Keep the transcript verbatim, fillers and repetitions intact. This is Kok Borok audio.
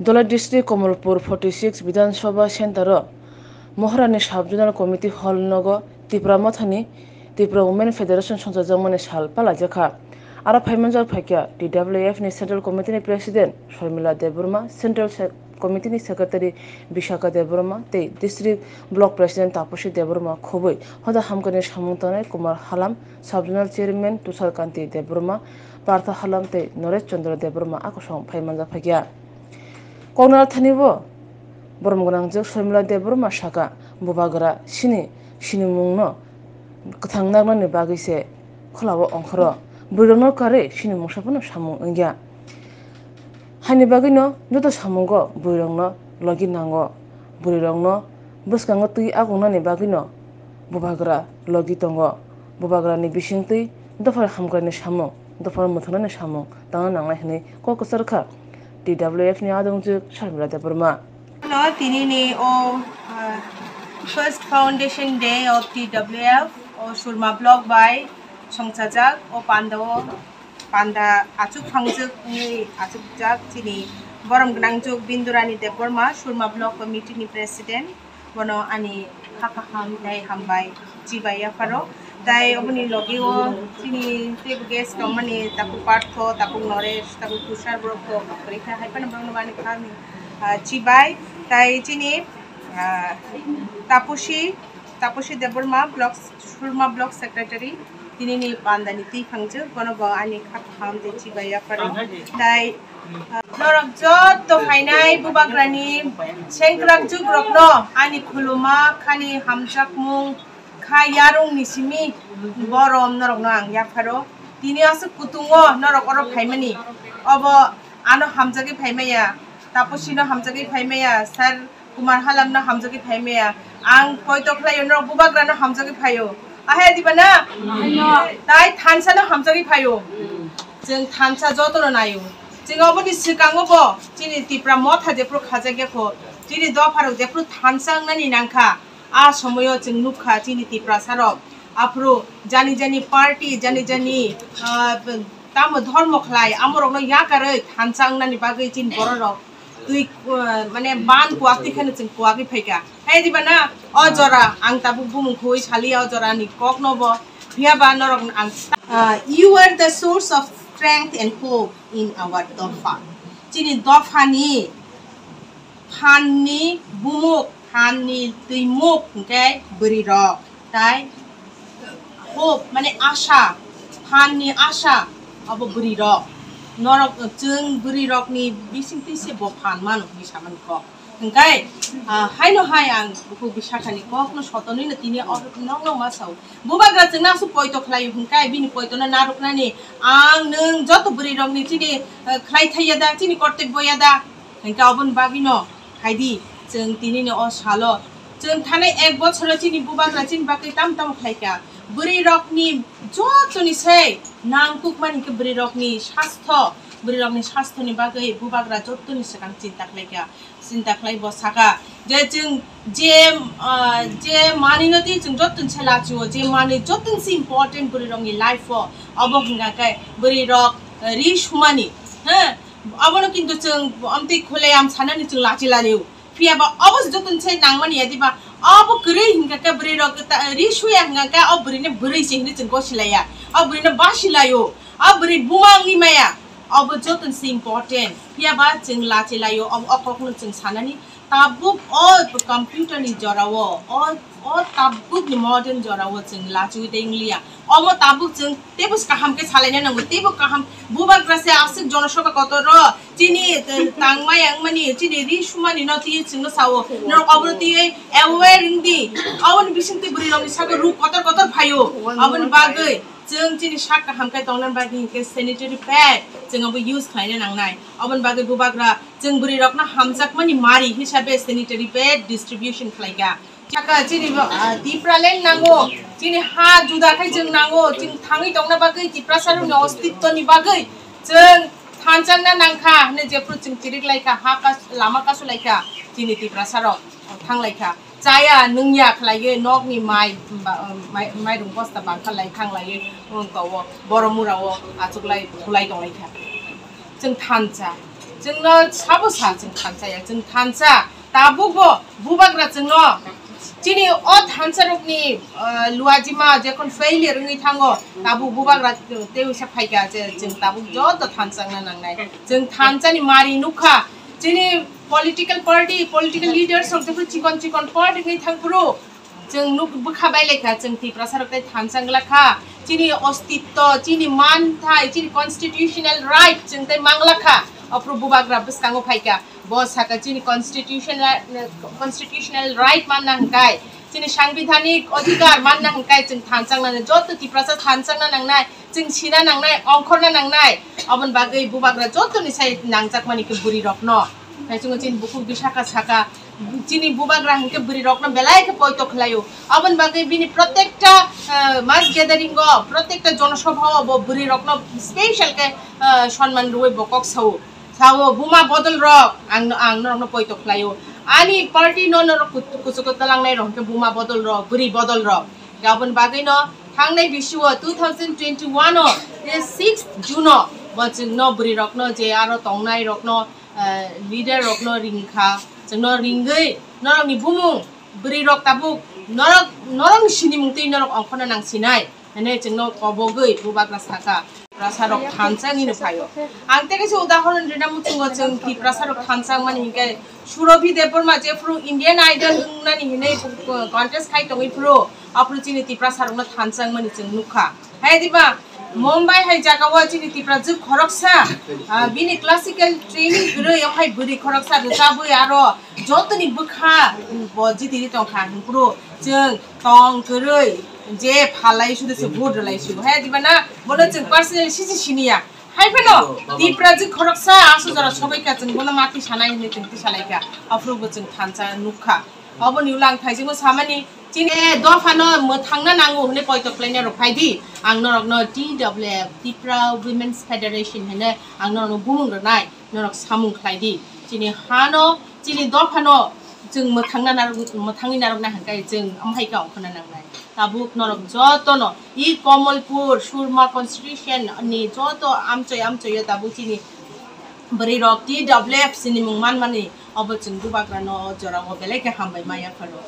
Dholai District Kamalpur forty six Bidhan Sabha Center o Maharani Sub Zonal Committee Hall nogo Tipra Mothani Tipra Women Federation songchajakmani sal palajakha. Aro phaimanjak phaikha T W F ni Central Committee ni President Sharmila Debbarma, Central Se-, Committee ni Secretary Bishakha Debbarma tei District Block President Taposi Debbarma khobwi hoda hamkani samung tangnai Kumar Halam, Sub Zonal Chairman Tushar Kanti Debbarma, Partha Halam tei Noresh Chandra Debbarma a kosong phaimanjak phaikha. Koknal thani bo borom gwnangjwk Sharmila Debbarma saka, bubagra sini sinimungno kwthang naknani bagwi se kholao ongkhoro. Bwrwirokno karwi sini mungsa phano samung wngya. Haini bagwino joto samungo bwrwirokno logi nango. Bwrwirokno bwskango twi agongnani bagwino bubagra logi tongo. Bubagrani bisingtwi dophar hamkraini samung, dophar mwthangnaini samung tangna nangnai hwnwi kok kwchar kha T W F ni adongjwk Sharmila Debbarma. No, tinini o, ah, first foundation day of T W F o Surma block bai songchajak o panda o panda achuk phangjak wngwi achukjak chini borom gwnangjwk Bindurani Debbarma, Surma block committee ni president. Bono ani kha kaham tei hambai chibai yapharo. Tai oboni logi o chini teibo guest tongmani Taku Partho, Taku Noresh, Taku Tushar borok to kwrwi kha, hai phano borokno ani kha ni, ah, chibai. Tai chini, ah, Tapusi, Tapusi Debbarma, block, Surma block secretary, tinini pandani twi phangjak, bono bo ani kha kaham tei chibai yapharo. Tai Norok jotto phainai bubagrani sengkrak jukrokno ani khuluma khani hamjakmung kha yarungni simi borom norokno ang yapharo. Tini aswk kutungo norok oro phaimani. Obo ano hamjagwi phaimaya, Taposino hamjagwi phaimaya, sir Kumar Halamno hamjagwi phaimaya. Ang poito khlaio, norok bubagrano hamjagwi phaio. Ahai diba na? Tai thansano hamjagwi phaio. Chwng thansa jotono naio. Chwng oboni swkango bo chini Tipra motha jephru khajakya kho, chini dopharok jephru thansa wngnani nangkha, a somoyo chwng nukha chini Tiprasarok. Aphuru jani jani party, jani jani, ah, tamo dhormo khlai, amorokno yakarwi thansa wngnani bagwi chini bororok twi, uh, mane ban kuak twi kheno chwng kuagwi phaikha. Hai diba na? O jora ang tabuk bumung khui sali o jora ni kokno bo. Phiya ba norok ang, uh, you are the source of strength and hope in our dopha. Chini dopha ni phan ni bumuk, phan ni twimuk hwnkhe bwrwi rok. Tai hope, mane asha, phan ni asha, abo bwrwi rok. Norok, chwng bwrwi rok ni bisingtwi se bo phan mano hwnwi samani kok. Hwnkhe, ah, haino hai ang bukhuk Bisakha ni kok no sotonwi no tini o nok nok ma sao. Bubagra chwngno aswk poito khlai hwnkhe bini poito no narwknani ang nwng joto bwrwi rok ni chini, eh, khlai thai ya da, chini kortobbo ya da. Hwnkhe oboni bagwino hai di, chwng tinini o salo, chwng thanai ek bochoro chini bubagra chini bagwi tamo tamo khlaikha. Bwrwi rokni jotoni se nangkukmani khe bwrwi rokni sastho, bwrwi rokni sasthoni bagwi bubagra jotoni swkang chinta khlaikha. Chinta khlai bo saka je chwng je, ah, je manwino twi chwng jotoni se lachio, je manwi jotoni se important bwrwi rokni life o, obo hwnkha khe bwrwi rok, eh, ri sumani, ha? Abono kintu chwng amtwi khulai am sanani chwng lachi lalio. Phiya ba obo se joto se nangmani ya diba? Obo kwrwi hwnkha khe bwrwi rok ta-, ri suya hwnkha khe o bwrwi ni bwrwi se hinwi chwng gosi laya. O bwrwi no basi laio. O bwrwi buma wngwi maya. Obo joto se important. Phiya ba chwng lachi laio. Obo o kok no chwng sanani. Tabuk o computer ni jora o, o, o tabuk ni modern jora o chwng lachiwi tei wng liya. Omo tabuk chwng teibo se kaham khe salaina nango, teibo kaham bubagra se aswk jonosabha kotor ro chini, eh, tangmaya wngmani, chini ri sumani no twi chwngno sao, norok obono twi aware wng di, aboni bising twi bwrwi rokni saka ruk kotor kotor phaio, aboni bagwi chwng chini sak kaham khe tongna bagwi hinkhe sanitary pad chwng abo use khlaina nangnai, aboni bagwi bubagra chwng bwrwi rokno hamjakmani mari hisabe sanitary pad distribution khlaikha. Saka chini bo, ah, Tipraland nango, chini ha juda khai chwng nango, chwng thangwi tongna bagwi Tiprasa rokni ostitto ni bagwi chwng thanchangna nangkha hwnwi jephru chwng chirik laikha, ha kas-, lama kasu laikha, chini Tiprasa rok thang laikha. Chaya nungya khlaiwi nokni mai, ba, mai, mairung bosta bangkha lai thang laiwi wng tongwo, borok mura o achuk lai thulai tong laikha. Chwng thansa, Chwngno sabo sa chwng thansa ya, chwng thansa. Tabukbo bubagra chwngno chini o thansa rokni, ah, luajima jekhon failure wngwi thango, tabuk bubagra tei uisa phaikha je chwng tabuk joto thansa wngna nangnai. Chwng thansani mari nukha, chini political party, political leaders rok jephru chikon chikon party wngwi thangphuru, chwng nuk bwkha bai lai kha, chwng Tiprasa rok tei thansa wngla kha, chini ostitto, chini manthai, chini constitutional right chwng tei mangla kha, aphuru bubagra bwskango phai kha. Bo saka chini constitutional, constitutional right manna hwnkhe, chini sangbidhanik adhikar manna hwnkhe chwng thansa wngnani, joto Tiprasa thansa wngna nangnai, chwng sina nangnai, ongkhorna nangnai. Aboni bagwi bubagra jotoni sai nangjakmani khe bwrwi rokno. Hai chwngno chini bukhuk Bisakha saka, chini bubagra hwnkhe bwrwi rokno belai khe poito khlaio. Aboni bagwi bini protekta, ah, mass gathering o, protekta jonosabha o bo bwrwi rokno special khe, ah, sonman rwui bo kok sao. Sao, buma bodol rok, ang, ang norokno poito khlaio. Ani party no norok kut-, kuchugo twlangnai rok hwnkhe buma bodol rok, bwrwi bodol rok. Aboni bagwi no thangnai bisio two thousand twenty-one o je sixth June o bo chwngno bwrwi rokno je aro tongnai rokno, eh, leader rokno ringkha, chwngno ringwi norokni bumung bwrwi rok tabuk norok, norokni sinimung twi norok ongkhorna nang sinai. Hene chwngno kobogwi bubagra saka, Tiprasa rok thansa wngwi no phaio. Ang tei kaisa udahoron rina muchungo, chwng Tiprasa rok thansa wngmani hinkhe Surabhi Debbarma jephru Indian Idol wngnani hinwi contest khai tongwi phru, aphru chini Tiprasa rokno thansa wngmani chwng nukha. Hai diba Mumbai hai jagao chini Tiprajwk khoroksa, ah, bini classical training kwrwi, okhai bwrwi khoroksa rwchabwi aro jotoni bwkha bo jitiri tongkha, hinphru chwng tong kwrwi je phalai sudu se vote rwlai su. Hai diba na, bono chwng personally sisi siniya. Hai phano Tiprajwk khoroksa aswk jora sobai kha, chwng bono mati sanai hinwi chwng twi salai kha. Aphuru bo chwng thansa nukha. Oboni ulo ang thaijwkno samani, chini dophano mwthangna nango hwnwi poito khlaina rok phai di. Ang norokno T W F, Tipra Women's Federation hwnwi ang norokno bumung rwnai, norok samung khlai di. Chini hano, chini dophano chwng mwthangna narok-, mwthangwi narwkna hwnkhe chwng amhaikhe ongkhorna nangnai. Tabuk norok jotono i Kamalpur, Surma constitution ni joto amchoi amchoio tabuk chini bwrwi rok T W F sinimung manmani, obo chwng bubagrano o jorao belai khe hambai ma yapharo.